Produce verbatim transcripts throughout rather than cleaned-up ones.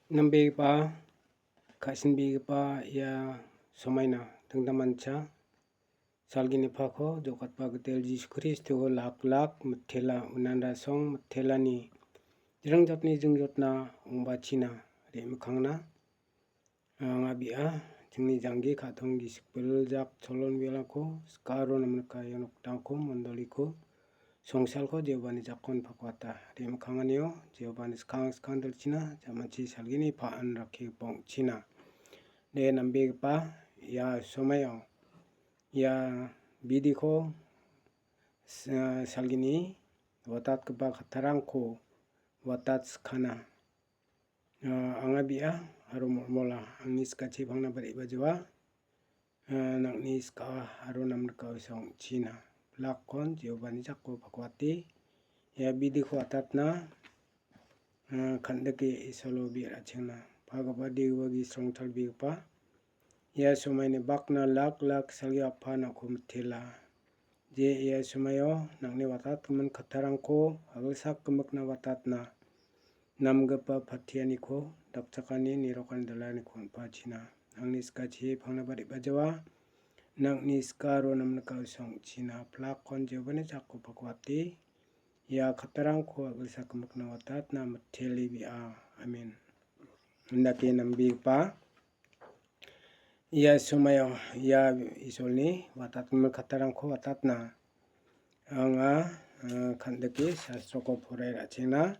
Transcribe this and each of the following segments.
Nambegipa, ka·sinbegipa ia somaina dingtangmancha salgini pako jokatba gital Jisu Kristoko lak lak mitela, unanrasong mitelani jringjotni jringjotna ong·bachina re·mikkangna anga bia chingni janggi ka·tong gisik biljak cholon bialako sikaro namnika ia nokdangko mondoliko songsalko Jehovani jakon pakwata. Re·mikkanganio Jehovani skang skang dilchina jamachi salgini pa·an rakkigipa ong·china. De nambegipa ia somaio ia bidiko sa-, salgini watatgipa kattarangko watatskana. Ah, anga bia aro molmola angni sikachi pangnaba re·bajawa. Ah, nang·ni sika aro namnika osa ong·china. Blakkon Jehovani jako pakwate. Ia bidiko watatna, ah, kandike Isolo bi ra·chengna. Pagipa, degipa, gisrong chalbegipa. Ia somaini bakna lak lak salgio Apa nang·ko mitela. Je ia somaio nang·ni watatgimin kattarangko agilsak gimikna watatna namgipa patianiko dakchakani nirokani dalaniko on·pachina. Angni sikachi pangnaba re·bajawa. Nang·ni sika aro namnika osa ong·china. Blakkon Jehovani jako pakwate. Ia kattarangko agilsak gimikna watatna mitele bia. Amen. Indake nambegipa ia somaio ia Isolni watatgimin kattarangko watatna anga, eh, kandike sastroko poraie ra·chengna.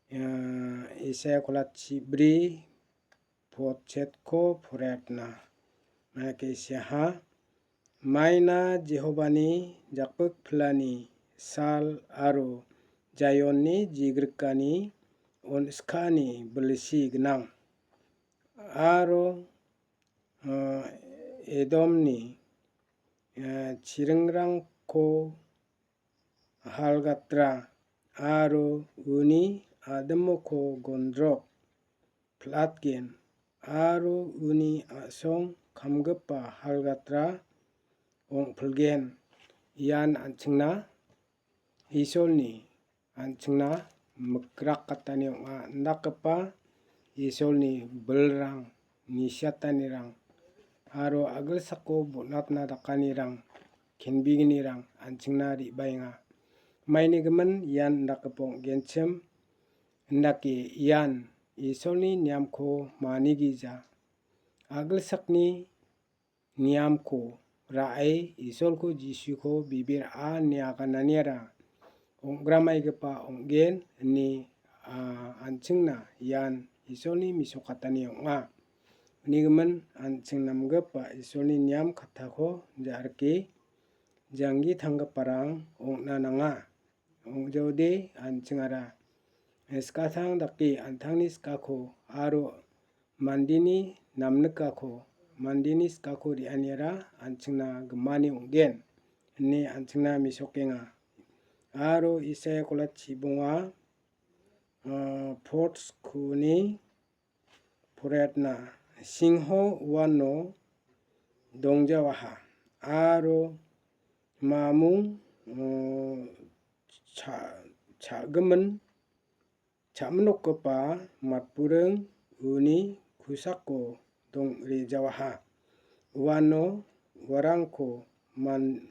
Eh, Isaiah kolat chibri potchetko poraiatna. Manake seha, maina Jehovani jakpik pilani sal aro Jaionni jigrikani on·skani bilsi gnang. Aro, eh, Edomni, eh, chiringrangko halgatra aro uni a·dimoko gondrok pil·atgen aro uni a·song kamgipa halgatra ong·pilgen. Ian an·chingna Isolni an·chingna mikrakatani ong·a. Indakgipa Isolni bilrang, nisiatanirang aro agilsako bonatna dakanirang, kenbignirang an·chingna re·baenga. Maini gimin ian indakgipa ong·genchim, indake ian Isolni niamko manigija. Agilsakni niamko ra·e Isolko Jisuko bibir a ine agananiara ong·gramaigipa ong·gen ine, a, an·chingna ian Isolni mesokatani ong·a. Unigimin an·ching namgipa Isolni niam kattako ja·rike janggi tanggiparang ong·na nanga. Ong·jaode an·chingara, eh, skatang dake an·tangni skako aro mandeni namnikako, mandeni skako re·aniara an·chingna gimani ong·gen, ine an·chingna mesokenga. Aro Isaiah kolat chibonga, ah, pot skuni poraiatna singho uano dongjawaha aro mamung, mm, cha-, cha·gimin cha·minokgipa matburing uni kosako dongrejawaha. Uano uarangko man-,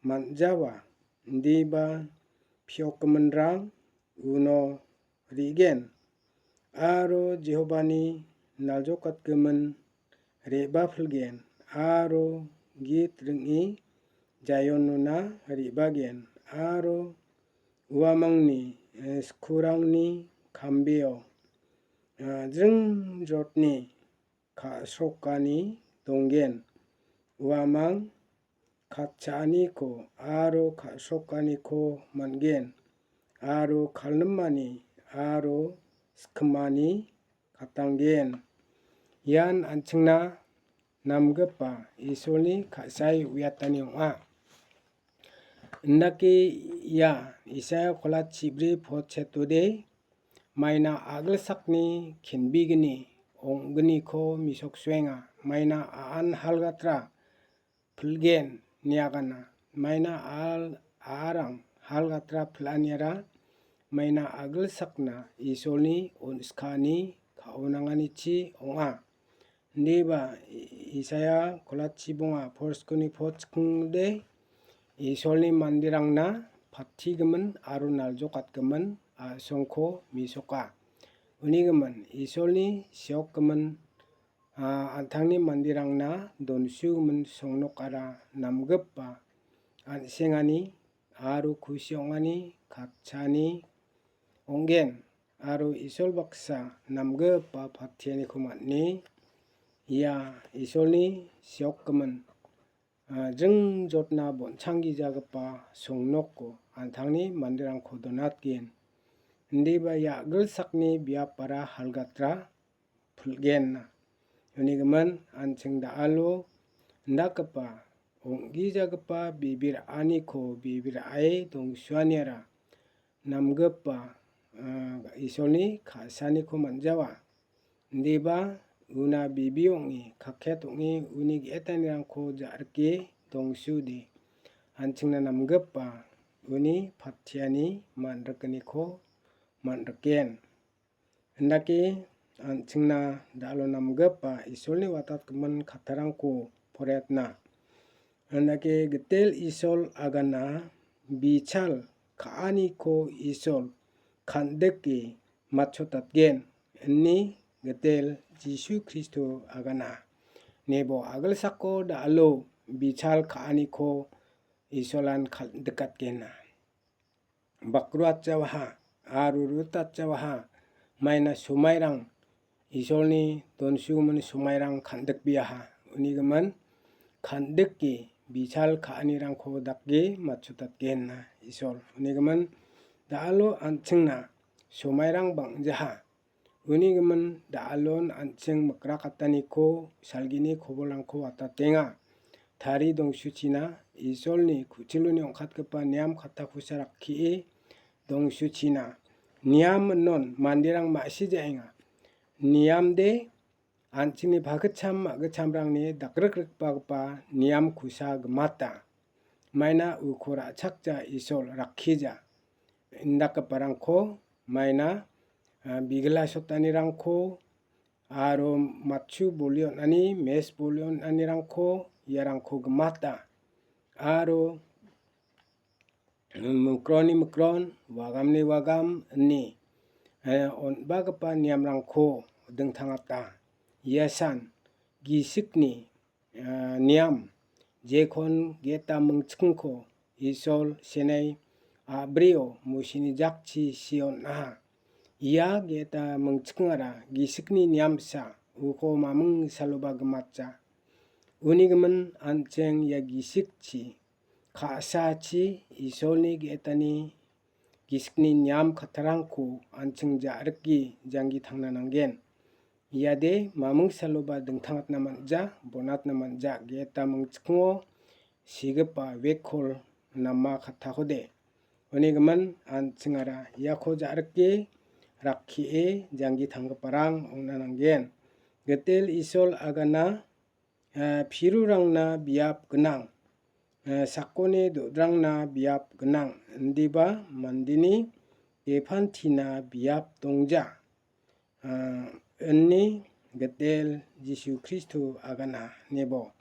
man·jawa, indiba piokgiminrang uno re·gen, aro Jehovani naljokatgimin re·bapilgen, aro git ring·e Jaionona re·bagen, aro uamangni, eh, skurangni kambio, ah, jringjotni ka·srokani donggen. Uamang katchaaniko aro ka·srokaniko man·gen, aro kalnimani aro skimani katanggen. Ian an·chingna namgipa Isolni ka·sae uiatani ong·a. Indake ia Isaiah kolat chibri pot chetode, maina a·gilsakni kenbigni ong·gniko mesoksoenga. Maina a·an halgatra pilgen niagana. Maina a·al-, a·arang halgatra pil·aniara maina a·gilsakna Isolni on·skani ka·onanganichi ong·a. Indiba I-, Isaiah kolachibonga porskoni pot chikingde Isolni manderangna patigimin aro naljokatgimin a·songko mesoka. Unigimin Isolni seokgimin, a, an·tangni manderangna donsugimin songnokara namgipa an·sengani aro kusi ong·ani katchani ong·gen, aro Isol baksa namgipa patianiko man·e ia Isolni seokgimin, a, jringjotna bon·changgijagipa songnoko an·tangni manderangko donatgen. Indiba ia a·gilsakni biapara halgatra pil·gen. Unigimin an·ching da·alo indakgipa ong·gijagipa bibir aniko bibir ae dongsuaniara namgipa, a, Isolni ka·saniko man·jawa. Indiba una bibi ong·e, kaket ong·e, uni ge·etanirangko ja·rike dongsude, an·chingna namgipa uni patiani man·rikaniko man·riken. Indake an·chingna da·alo namgipa Isolni watatgimin kattarangko poraiatna. Indake Gitel Isol agana bichal ka·aniko Isol kan·dike matchotatgen, ine Gitel Jisu Kristo agana. Nebo a·gilsako da·alo bichal ka·aniko Isolan kan·dikatgenna. Bakruatjawaha, aro rutatjawaha, maina somairang, Isolni donsugimin somairang kan·dikbiaha. Unigimin kan·dike bichal ka·anirangko dake matchotatgenna Isol. Unigimin da·alo an·chingna somairang bang·jaha. Unigimin da·alon an·ching mikrakataniko salgini kobolrangko watatenga. Tari dongsuchina Isolni ku·chiloni ong·katgipa niam kattakosa rakkie dongsuchina. Niam inon manderang ma·sijaenga. Niamde an·chingni pagitcham ma·gitchamrangni dakrikrikbagipa niamkosa gimata. Maina uko ra·chakja Isol rakkija. Indakgiparangko maina, a, bigila sotanirangko aro matchu boli on·ani, mes boli on·anirangko iarangko gimata. Aro mikronni mikron, wagamni wagam ine, eh, on·bagipa niamrangko dingtangata. Iasan gisikni, eh, niam, jekon ge·eta mingchikingko Isol senai a·brio Mosini jakchi sion aha. Ia ge·eta mingchikingara gisikni niamsa uko maming saloba gimatja. Unigimin an·ching ia gisikchi ka·sachi Isolni ge·etani gisikni niam kattarangko an·ching ja·rike janggi tangna nanggen. Iade maming saloba dingtangatna man·ja, bonatna man·ja, ge·eta mingchikingo sigipa wekol nama kattakode. Unigimin an·chingara iako ja·rike rakkie janggi tanggiparang ong·na nanggen. Gitel Isol agana, eh, pirurangna biap gnang, eh, sakgni do·drangna biap gnang, indiba mandeni depantina biap dongja, eh, ine Gitel Jisu Kristo agana nebo.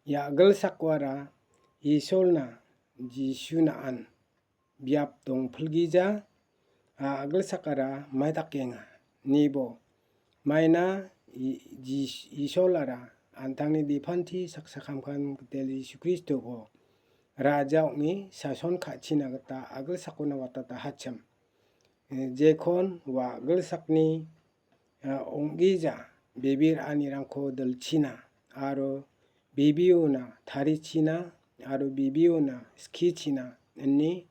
Ia a·gilsakoara Isolna Jisuna an biap dongpilgija, a, a·gilsakara maidakenga, nibo. Maina i-, Jis-, Isolara an·tangni depanti saksa kamkan Gitel Jisu Kristoko raja ong·e sason ka·china gita a·gilsakona watatahachim. E, jekon ua a·gilsakni a, ong·gija bebe ra·anirangko dilchina aro bibiona tarichina aro bibiona skichina ine,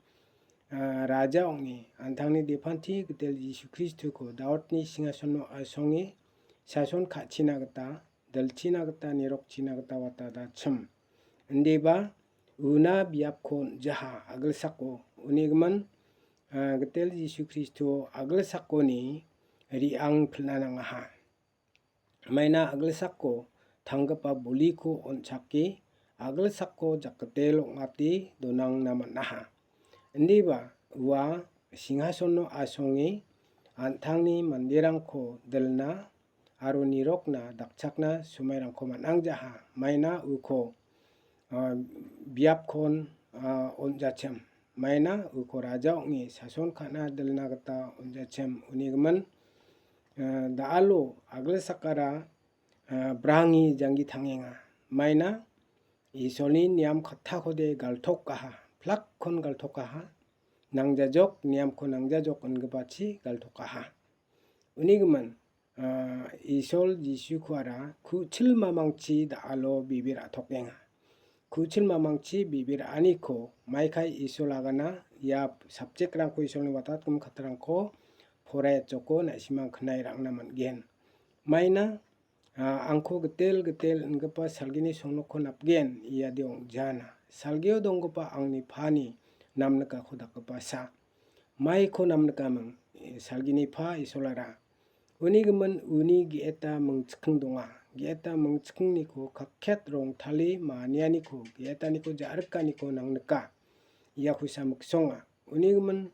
a, raja ong·e an·tangni depanti Gitel Jisu Kristoko Daudni singhasono asonge sason ka·china gita, dilchina gita, nirokchina gita watatachim. Indiba una biapko on·jaha a·gilsako unigimin, a, Gitel Jisu Kristo a·gilsakoni re·ang pil·na nangaha. Maina a·gilsako tanggipa boliko on·chake a·gilsako jakkitel ong·ate donangna man·aha. Indiba ua singhasono asonge an·tangni manderangko dilna aro nirokna dakchakna somairangko man·angjaha. Maina uko, ah, biapkon, ah, on·jachim. Maina uko raja ong·e sason ka·na dilna gita on·jachim. Unigimin, ah, da·alo agilsakara, ah, brangi janggi tangenga. Maina Isolni niam kattakode galtokaha, plakkon galtokaha, nangjajok niamko nangjajok ingipachi galtokaha. Unigimin, ah, Isol Jisukoara ku·chil mamangchi da·alo bibir atokenga. Ku·chil mamangchi bibir aniko maikai Isol agana ia subject-rangko Isolni watatgimin kattarangko poraiatjoko na·simang knai ra·angna man·gen. Maina, ah, angko gitel gitel ingipa salgini songnokko napgen, iade ong·jana. Salgio donggipa angni pani namnikako dakgipasa. Maiko namnikaming, eh, salgini pa Isolara. Unigimin uni ge·eta mingchiking donga. Ge·eta mingchikingniko kakket rongtale manianiko, ge·etaniko ja·rikaniko nangnika. Ia kusa miksonga. Unigimin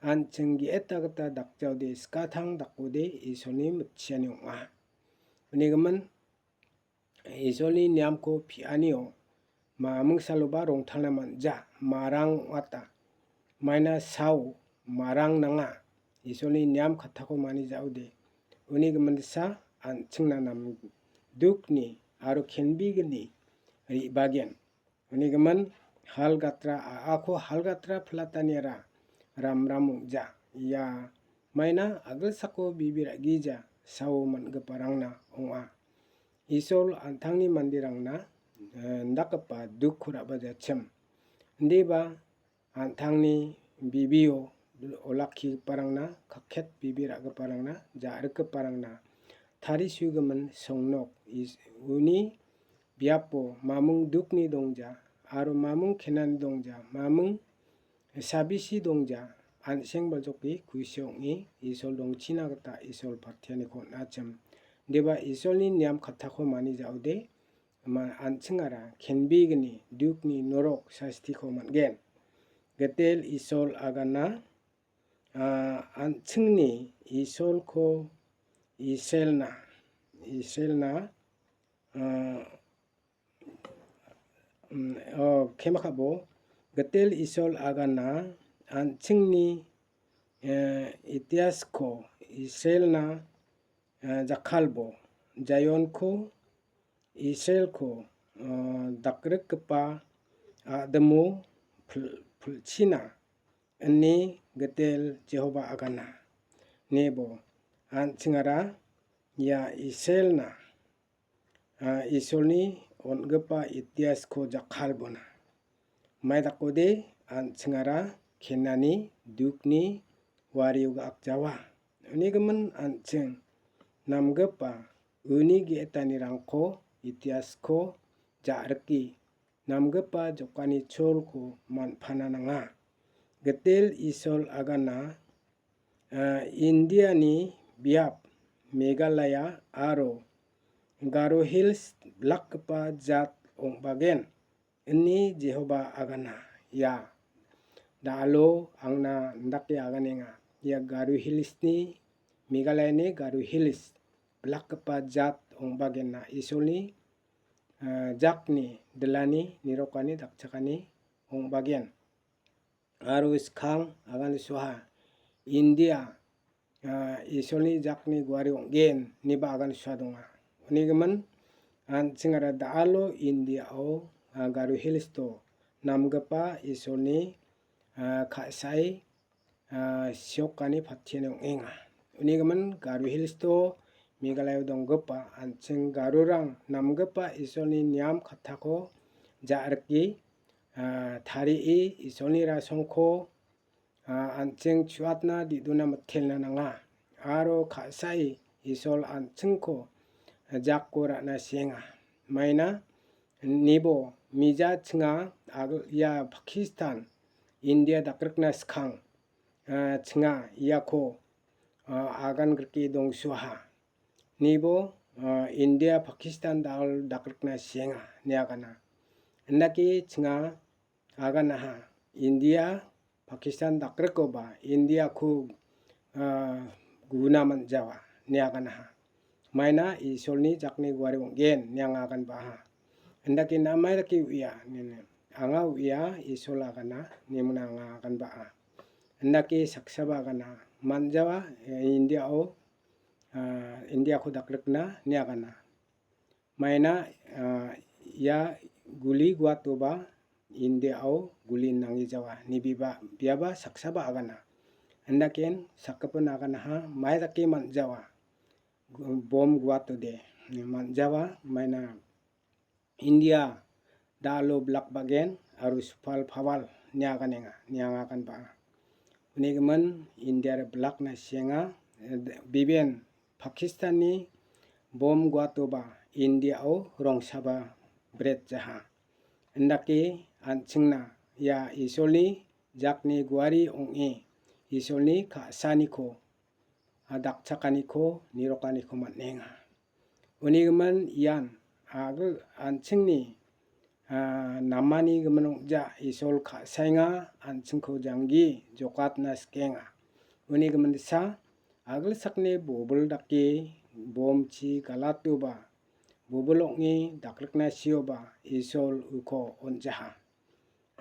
an·ching ge·eta gita dakjaode, skatang dakode Isolni mitchiani ong·a. Unigimin Isolni niamko pi·anio maming saloba rongtalna man·ja, marang ong·ata. Maina sao marang nanga. Isolni niam kattako mani ja·ode. Uni giminsa an·chingna namdukni aro kenbigni re·bagen. Unigimin hal gatra a·ako hal gatra pilataniara ramram ong·ja. Ia maina agilsako bibir a·gija sao man·giparangna ong·a. Isol an·tangni manderangna, eh, indakgipa dukko ra·bajachim. Indiba an·tangni bibio olakkigiparangna, kakket bibi ra·giparangna, ja·rikgiparangna tarisugimin songnok is-, uni biapo mamung dukni dongja, aro mamung kenani dongja, mamung sabisi dongja, an·seng baljoke kusi ong·e Isol dongchina gita Isol patianiko on·achim. Deba Isolni niam kattako mani ja·ode, ma-, an·chingara kenbegni dukni norok sastiko man·gen. Gitel Isol agana, ah, an·chingni Isolko Israelna, Israelna, ah, mm, oh, kemakabo, Gitel Isol agana an·chingni, eh, itiasko Israelna, eh, jakkalbo, Jaionko Israelko, eh, dakrikgipa a·dimo pil-, pilchina ine Gitel Jehoba agana. Nebo an·chingara ia Israelna, ah, Isolni on·gipa itiasko jakkalbona. Maidakode an·chingara kenani dukni wario ga·akjawa. Unigimin an·ching namgipa uni ge·etanirangko itiasko ja·rike namgipa jokani cholko man·pana nanga. Gitel Isol agana, ah, Indiani biap Meghalaya aro Garo Hills blakgipa jat ong·bagen, ine Jehoba agana. Ia da·alo angna indake aganenga. Ia Garo Hillsni, Meghalayani Garo Hills blakgipa jat ong·bagenna Isolni, ah, jakni dilani nirokani dakchakani ong·bagen. Aro skang agan suaha India, ah, Isolni jakni guari ong·gen, niba agan sua donga. Unigimin an·chingara da·alo Indiao, ah, Garo Hillsto namgipa Isolni, ah, ka·sae, ah, siokani patiani ong·enga. Unigimin Garo Hillsto Meghalayao donggipa an·ching Garorang namgipa Isolni niam kattako ja·rike, ah, tarie Isolni rasongko, ah, an·ching chu·atna di·dona mitelna nanga. Aro ka·sae Isol an·chingko jako ra·na sienga. Maina nibo mija chinga ag-, ia Pakistan, India dakrikna skang, ah, chinga iako, ah, agan grike dongsuaha. Nibo, ah, India Pakistan dal dakrikna sienga niagana. Indake chinga aganaha India Pakistan dakrikoba Indiako, ah, guna man·jawa niaganaha. Maina Isolni jakni guari ong·gen, ine anga aganba·aha. Indake namai dake uia, ine. Anga uia, Isol agana, ine mona anga aganba·a. Indake saksaba agana, man·jawa, eh, Indiao, ah, Indiako dakrikna, ine agana. Maina, ah, ia guli guatoba Indiao guli nange jawa. Nibiba, biaba saksaba agana. Andaken sakgipin aganaha mai dake man·jawa. Gu-, bom guatode man·jawa. Maina India da·alo blak bagen aro sipal pawal ine aganenga, ine anga aganba·a. Unigimin Indiara blakna sienga, eh, biben Pakistanni bom guatoba Indiao rongsaba bret jaha. Indake an·chingna ia Isolni jakni guari ong·e Isolni ka·saaniko, ah, dakchakaniko, nirokaniko man·enga. Unigimin ian agil an·chingni, ah, namani gimin ong·ja Isol ka·saenga an·chingko janggi jokatna sikenga. Unigimin disa agilsakni bobil dake bomchi galatoba, bobil ong·e dakrikna sioba Isol uko on·jaha.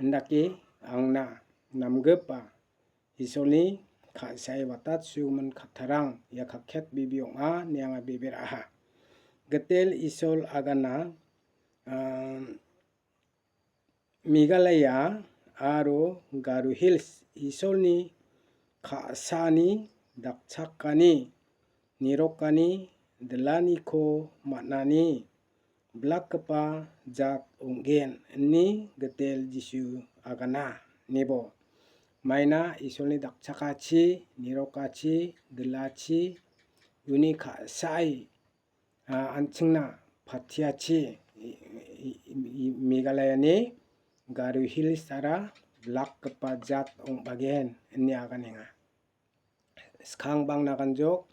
Indake angna namgipa Isolni ka·sae watatsugimin kattarang ia kakket bibi ong·a ine anga beberaha. Gitel Isol agana, ah, Meghalaya aro Garo Hills Isolni ka·saani dakchakani, nirokani, dilaniko man·ani blakgipa jat ong·gen, ine Gitel Jisu agana, nebo. Maina Isolni dakchakachi, nirokachi, dilachi, uni ka·sae, ah, an·chingna patiachi, i-, i-, i-, Meghalayani Garo Hills ara blakgipa jat ong·bagen, ine aganenga. Skang bang naganjok,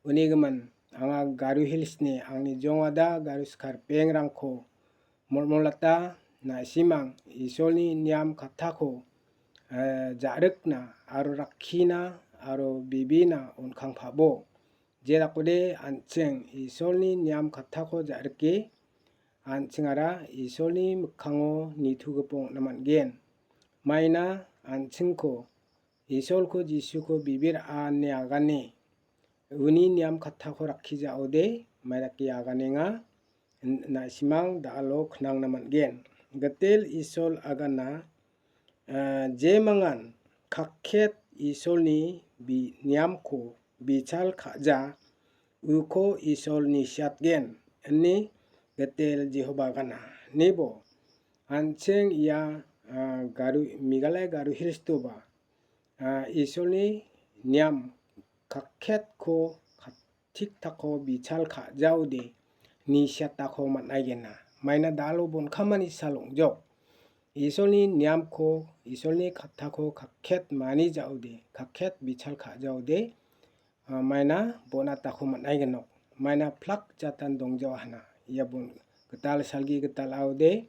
unigimin anga Garo Hillsni angni jongada Garo Skarpengrangko molmolata na·simang Isolni niam kattako, eh, ja·rikna aro rakkina aro bibina on·kangpabo. Jedakode an·ching Isolni niam kattako ja·rike, an·chingara Isolni mikkango nitogipa ong·na man·gen. Maina an·chingko Isolko Jisuko bibir ine agane, uni niam kattako rakkijaode, maidake aganenga, n-, na·simang da·alo knangna man·gen. Gitel Isol agana, ah, jemangan kakket Isolni bi-, niamko bichal ka·ja, uko Isol nisiatgen, ine Gitel Jehoba agana. Nebo, an·ching ia, ah, Garu, Meghalaya Garu Hills-toba, ah, Isolni niam kakketko kat-, tiktako bichal ka·jaode nisiatako man·aigenna. Maina da·alo bonkamani sal ong·jok. Isolni niamko, Isolni kattako kakket manijaode, kakket bichal ka·jaode, ah, maina bonatako man·aigenok. Maina plak jatan dongjawa hana. Ia bon gital salgi gital aode,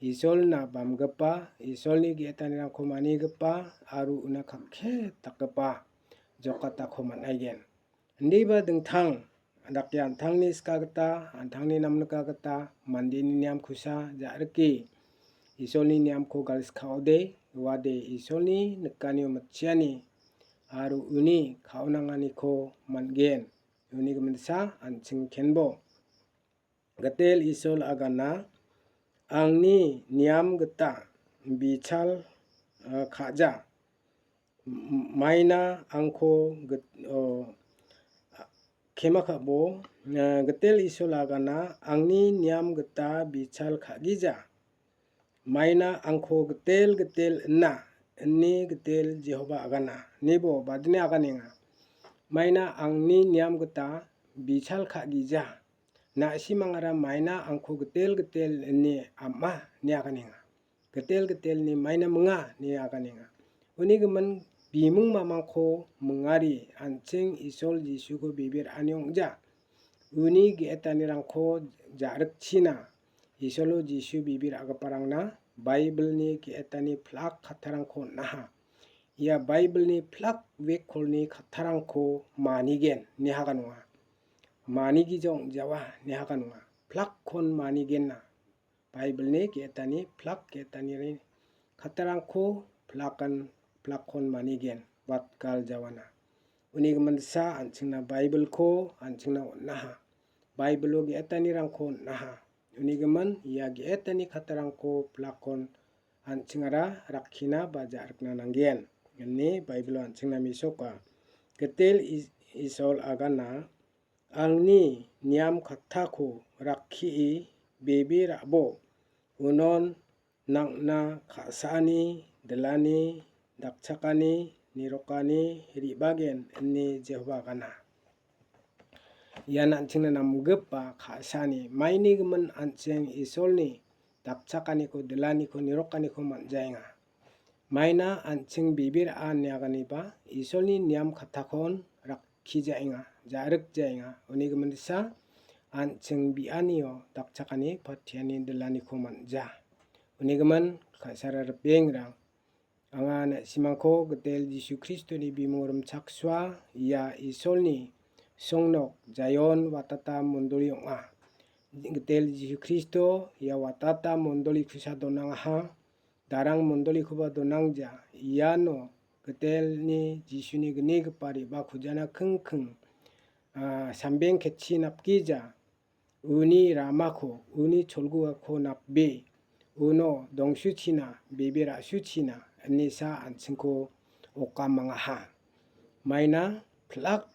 Isolna bamgipa, Isolni ge·etanirangko manigipa, aro una kakket dakgipa jokatako man·aigen. Indiba dingtang dake an·tangni sika gita, an·tangni namnika gita mandeni niamkosa ja·rike Isolni niamko galskaode, uade Isolni nikanio mitchiani aro uni ka·onanganiko man·gen. Uni giminsa an·ching kenbo. Gitel Isol agana, angni niam gita bichal, ah, ka·ja. M-, maina angko git-, o, kema ka·bo, ah, Gitel Isol agana, angni niam gita bichal ka·gija. Maina angko gitel gitel ina, ine Gitel Jehoba agana. Nebo badine aganenga. Maina angni niam gita bichal ka·gija. Na·simangara maina angko gitel gitel ine ama, ine aganenga. Gitel gitel ine maina minga, ine aganenga. Uni gimin bimung mamangko mingari an·ching Isol Jisuko bibir ani ong·ja. Uni ge·etanirangko ja·rikchina Isolo Jisu bibir agiparangna Baibilni ge·etani plak kattarangko on·aha. Ia Baibilni plak wekolni kattarangko manigen, ine aganenga. manigija ong·jawa ine aganonga. Plakkon manigenna. Baibilni ge·etani plak ge·etaniri kattarangko plakan, plakkon manigen, watgal jawana. Uni giminsa an·chingna Baibilko an·chingna on·aha. Baibilo ge·etanirangko on·aha. Uni gimin ia ge·etani kattarangko plakkon an·chingara rakkina ba ja·rikna nanggen, ine Baibilo an·chingna mesoka. Gitel Is-, Isol agana, "Angni niam kattako rakkie bebe ra·bo. Unon nang·na ka·saani, dilani, dakchakani, nirokani re·bagen," ine Jehoba agana. Ian an·chingna namgipa ka·saani, maini gimin an·ching Isolni dakchakaniko, dilaniko, nirokaniko man·jaenga. Maina an·ching bebe ra·a ine aganiba Isolni niam kattakon rakkijaenga, ja·rikjaenga. Uni giminsa an·ching bi·anio dakchakani, patiani, dilaniko man·ja. Uni gimin ka·sara ripengrang, anga na·simangko Gitel Jisu Kristoni bimung rimchaksoa, ia Isolni songnok Jaion Watata Mondoli ong·a. Gitel Jisu Kristo ia Watata Mondoli kusa donangaha, darang Mondolikoba donangja. Iano Gitelni Jisuni gnigipa re·bakujana kingking, ah, sambeng ketchi napgija. Uni ramako, uni cholgugako napbe, uno dongsuchina, bebe ra·suchina, inesa an·chingko okamangaha. Maina plak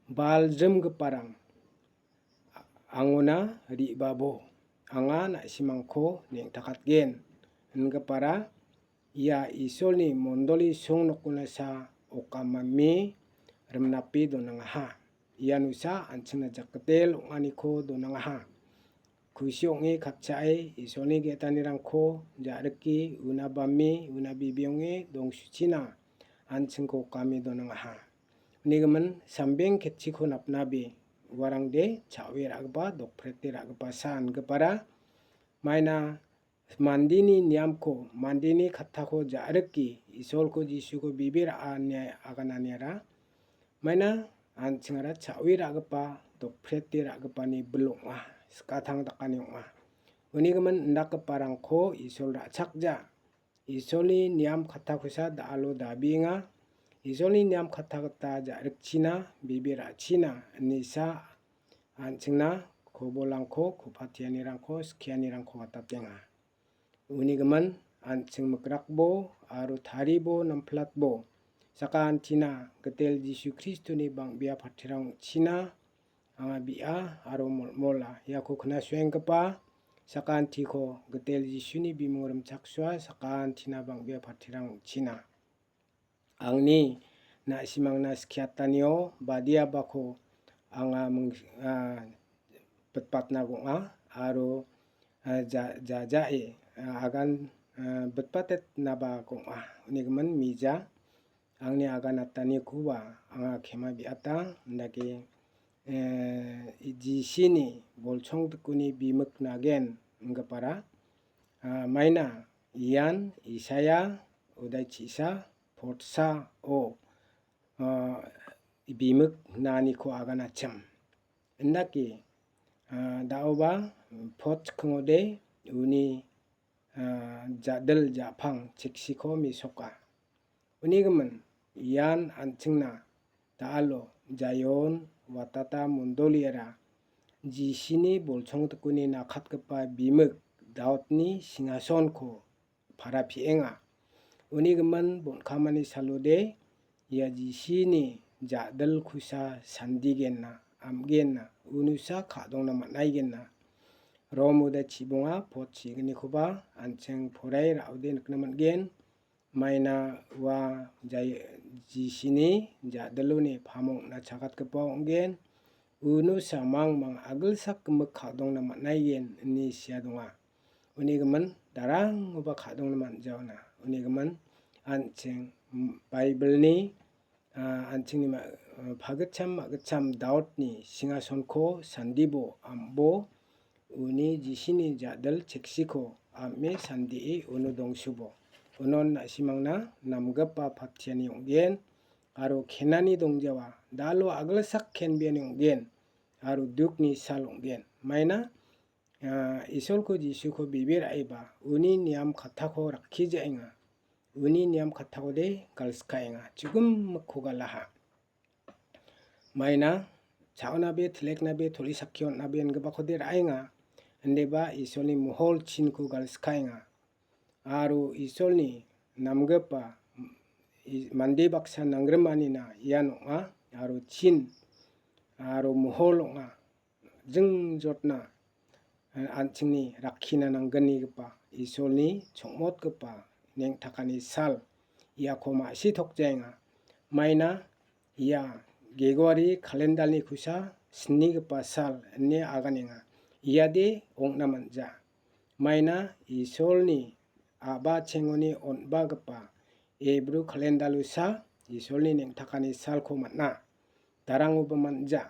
baljrimgiparang angona re·babo, anga na·simangko neng·takatgen, ingipara ia Isolni mondoli song nokonasa okamame rimnape donangaha. Ia nosa an·chingna jakgitel ong·aniko donangaha. Kusi ong·e katchae Isolni ge·etanirangko ja·rike una bame, una bebe ong·e dongsuchina an·chingko okame donangaha. Uni gimin sambeng ketchiko napnabe uarangde cha·ue ra·gipa, dokprete ra·gipa sa ingipara maina mandeni niamko, mandeni kattako ja·rike, Isolko, Jisuko bebe ra·a ine agananiara, maina an·chingara cha·ue ra·gipa, dokprete ra·gipani bil ong·a, skatang dakani ong·a. Uni gimin indakgiparangko Isol ra·chakja. Isolni niam kattakosa da·alo dabienga. Isolni niam katta gita ja·rikchina, bebe ra·china, inesa an·chingna kobolangko, kopatianirangko, skianirangko gatatenga. Uni gimin an·ching mikrakbo aro taribo namplatbo sakantina Gitel Jisu Kristoni bang·bea patirang ong·china anga bi·a aro molmola iako knasuenggipa sakantiko Gitel Jisuni bimung rimchaksoa sakantina bang·bea patirang ong·china. Angni na·simangna skiatanio badiabako anga ming-, ah, bitpatna gong·a aro, ah, ja-, jajae, ah, agan, ah, bitpatetnaba gong·a. Uni gimin mija angni agan atanikoba anga kema bi·ata, indake, eh, Jisini bolchongdikuni bimik nagen inggipara, ah, maina ian Isaiah udai chisa potsao, ah, bimik naniko aganachim. Indake, ah, da·oba pot chikingode uni, ah, ja·dil ja·pang cheksiko mesoka. Uni gimin, ian an·chingna da·alo Jaion watata mondoliara Jisini bolchongdikuni nakatgipa bimik Daudni singgasonko para pie·enga. Uni gimin bon·kamani salode ia Jisini ja·dilkosa sandigenna, am·genna, unusa ka·dongna man·aigenna. Rom uda chibonga pot chignikoba an·ching poraie ra·ode nikna man·gen. Maina ua jai-, Jisini ja·diloni pamongna chagatgipa ong·gen. Uno samang mang agilsak gimik ka·dongna man·aigen ine sia donga. Uni gimin darangoba ka·dongna man·jaona. Uni gimin an·ching, mm, Baibilni ah, an·chingni ma-, ah, pagitcham ma·gitcham Daudni singgasonko sandibo am·bo uni Jisini ja·dil cheksiko am·e sandie uno dongsubo. Unon na·simangna namgipa patiani ong·gen. aro kenani dongjawa, dalo agilsak kenbiani ong·gen, aro dukni sal ong·gen. Maina, ah, Isolko Jisuko bebe ra·eba, uni niam kattako rakkijaenga, uni niam kattakode galskaenga, chigimikko galaha. Maina, cha·onabe, tileknabe, tolisakke on·abe ingipakode ra·enga, indeba Isolni mohol chinko galskaenga. Aro Isolni namgipa i-, mande baksa nanggrimanina ian ong·a, aro chin, aro mohol ong·a. Jingjotna, eh, an·chingni rakkina nanggnigipa Isolni chongmotgipa neng·takani sal iako ma·sitokjaenga. Maina ia Geguari kalendalni kusa snigipa sal ine aganenga. Iade ong·na man·ja. Maina Isolni a·bachengoni on·bagipa Ebru kalendal usa Isolni neng·takani salko man·a. Darangoba man·ja.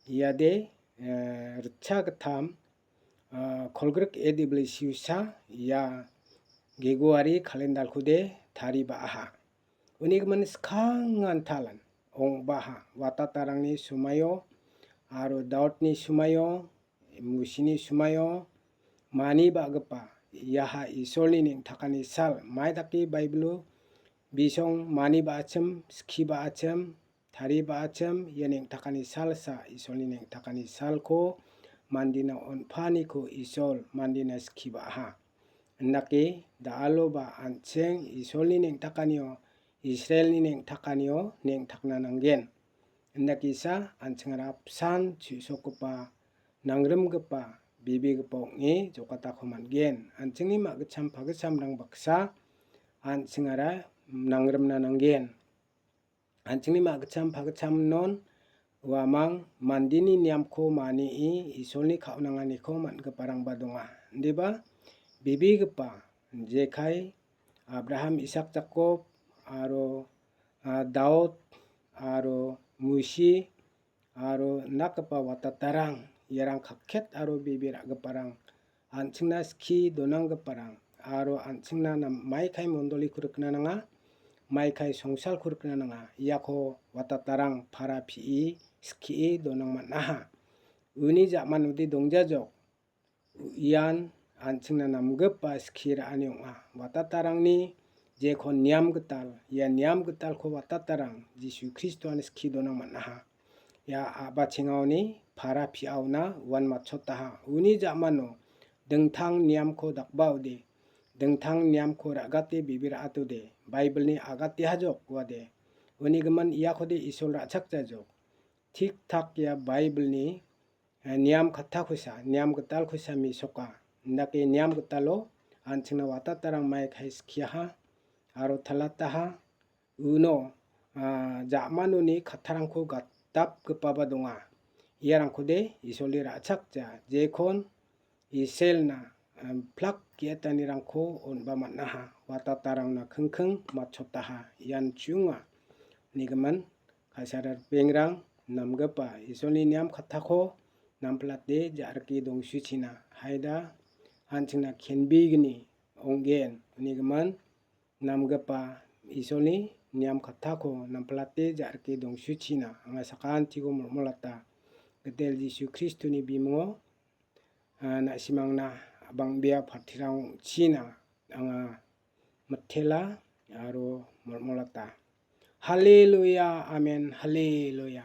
Iade, eh, ritchagittam, ah, kolgrik A D W C usa ia Geguari kalendalkode tariba·aha. Uni gimin skangan talan ong·baha watatarangni sumaio aro Daudni sumaio, Musini sumaio mani ba·gipa iaha Isolni neng·takani sal mai dake Baibilo bisong mani ba·achim, skie ba·achim, tariba·achim, ia neng·takani salsa, Isolni neng·takani salko mandina on·paniko Isol mandina skie ba·aha. Indake da·alo ba an·ching Isolni neng·takanio, Israelni neng·takanio neng·takna nanggen. Indakisa an·chingara apsan chu·sokgipa, nangrimgipa, bibigipa ong·e jokatako man·gen. An·chingni ma·gitcham pagitchamrang baksa an·chingara nangrimna nanggen. An·chingni ma·gitcham pagitchamnon uamang mandeni niamko manie Isolni ka·onanganiko man·giparangba donga. Indiba bibigipa jekai Abraham, Isak, Jakob aro, ah, Daud aro Musi aro indakgipa watatarang, iarang kakket aro bebe ra·giparang, an·chingna skie donanggiparang, aro an·chingna nam-, maikai mondoliko rikna nanga, maikai songsalko rikna nanga, iako watatarang para pie, skie donang man·aha. Uni ja·manode dongjajok, ian an·chingna namgipa skie ra·ani ong·a. Watatarangni jekon niam gital, ia niam gitalko watatarang Jisu Kristoan skie donang man·aha. Ia a·bachengaoni para piaona uan matchotaha. Uni ja·mano dingtang niamko dakbaode, dingtang niamko ra·gate bebe ra·atode, Baibilni agatehajok uade. Uni gimin iakode Isol ra·chakjajok. Tik tak ia Baibilni eh, niam kattakosa, niam gitalkosa mesoka. Indake niam gitalo an·chingna watatarang maikai skiaha aro talataha. Uno, ah, ja·manoni kattarangko gatdapgipaba donga. Iarangkode Isolni ra·chakja, jekon Iselna, ah, plak ge·etanirangko on·ba man·aha. Watatarangna kingking matchotaha. Ian chu·onga. Nigimin Kaisar ripengrang namgipa Isolni niam kattako namplate ja·rike dongsuchina. Haida an·chingna kenbegni ong·gen. Uni gimin namgipa Isolni niam kattako namplate ja·rike dongsuchina. Anga sakantiko molmolata. Gitel Jisu Kristoni bimingo ah, na·simangna bang·bea partirang ong·china anga mitela aro molmolata. Haleluya, amen, haleluya.